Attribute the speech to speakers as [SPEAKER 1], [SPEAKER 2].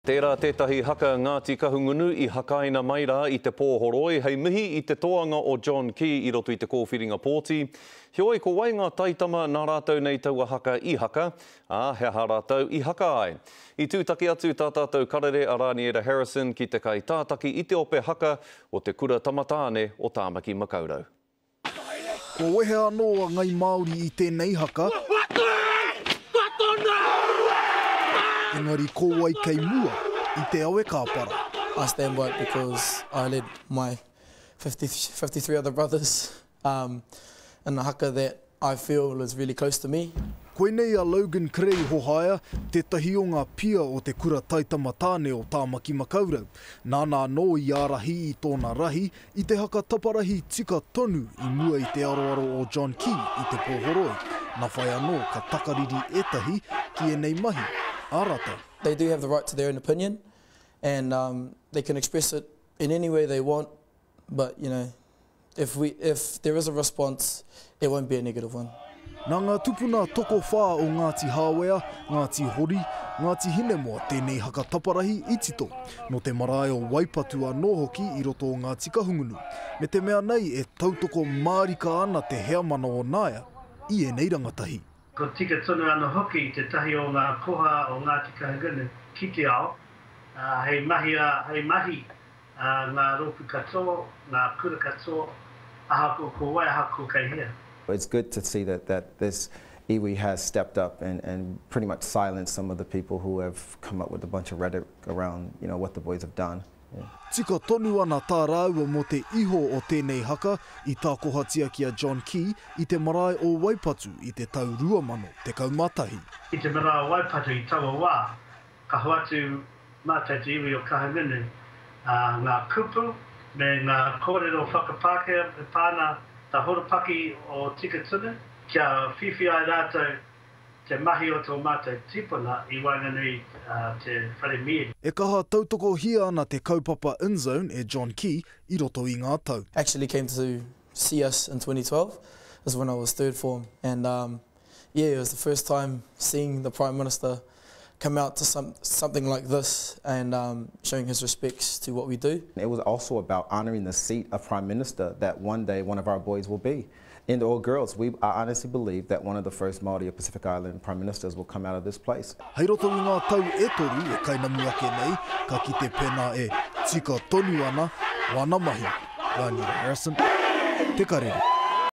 [SPEAKER 1] Tērā tētahi haka Ngāti Kahungunu i hakaina mai rā i te pōhoroi hei mihi i te toanga o John Key i roto i te kōwhiringa pōti. Heoi, ko wai ngā taitama nā rātou nei taua haka i haka, ā, he aha rātou i haka ai? I tūtaki atu tā tātou karere a Rāniera Harrison ki te kaitātaki i te ope haka o te Kura Tamatāne o Tāmaki Makaurau.
[SPEAKER 2] Kua wehe anō a Ngai Māori i tēnei haka. Engari ko wai kei mua i te awe kāpara?
[SPEAKER 3] I stand by it because I led my 53 other brothers in a haka that I feel is really close to me.
[SPEAKER 2] Koinei a Logan Kerei Hohaia, tētahi o ngā pia o te kura taitama tāne o Tāmaki Makaurau. Nāna anō i ārahi i tōna rahi I te haka taparahi tika tonu i mua i te aroaro o John Key i te pōhoroi, na whai anō ka takariri ētahi ki ēnei mahi a rata.
[SPEAKER 3] They do have the right to their own opinion and they can express it in any way they want but you know if we if there is a response it won't be a negative one.
[SPEAKER 2] Nā ngā tupuna tokowhā o Ngāti Hāwea, Ngāti Hori, Ngāti Hinemoa tēnei haka taparahi i tito. Nō te marae o Waipatu anō hoki i roto o Ngāti Kahungunu. Me te mea nei e tautoko mārika ana te heamana o Naea i ēnei rangatahi.
[SPEAKER 4] Ko tika tonu ana hoki tētahi o ngā koha o Ngāti Kahungunu ki te ao, hei mahi, hei mahi ngā rōpū katoa, ngā kura katoa, ahakoa ko wai, ahakoa kei hea.
[SPEAKER 5] It's good to see that that this iwi has stepped up and and pretty much silenced some of the people who have come up with a bunch of rhetoric around you know what the boys have done. Yeah.
[SPEAKER 2] Tika tonu ana tā rāua mō te iho o tēnei haka i tākohatia ki a John Key i te marae o Waipatu i te tau 2011.
[SPEAKER 4] I te marae o Waipatu i taua wā, Ka hoatu mātou te iwi o Kahungunu ngā kupu me ngā kōrero whakapākehā e pā ana tā horopaki o Tika Tunu kia whiwhi ai rātou te mahi o tō mātou tipuna i waenganui te whare mīere.
[SPEAKER 2] E kaha tautokohia ana te kaupapa InZone e John Key i roto i ngā tau.
[SPEAKER 3] Actually came to see us in 2012, this is when I was third form and um yeah, it was the first time seeing the Prime Minister come out to some, something like this and um, showing his respects to what we do.
[SPEAKER 5] It was also about honouring the seat of Prime Minister that one day one of our boys will be. And all girls, we, I honestly believe that one of the first Māori of Pacific Island Prime Ministers will come out of this place.
[SPEAKER 2] Hei roto i ngā tau e toru e kainamu ake nei, ka kite pēnā e tika tonu ana wāna mahi. Rāniera Harrison, Te Karere.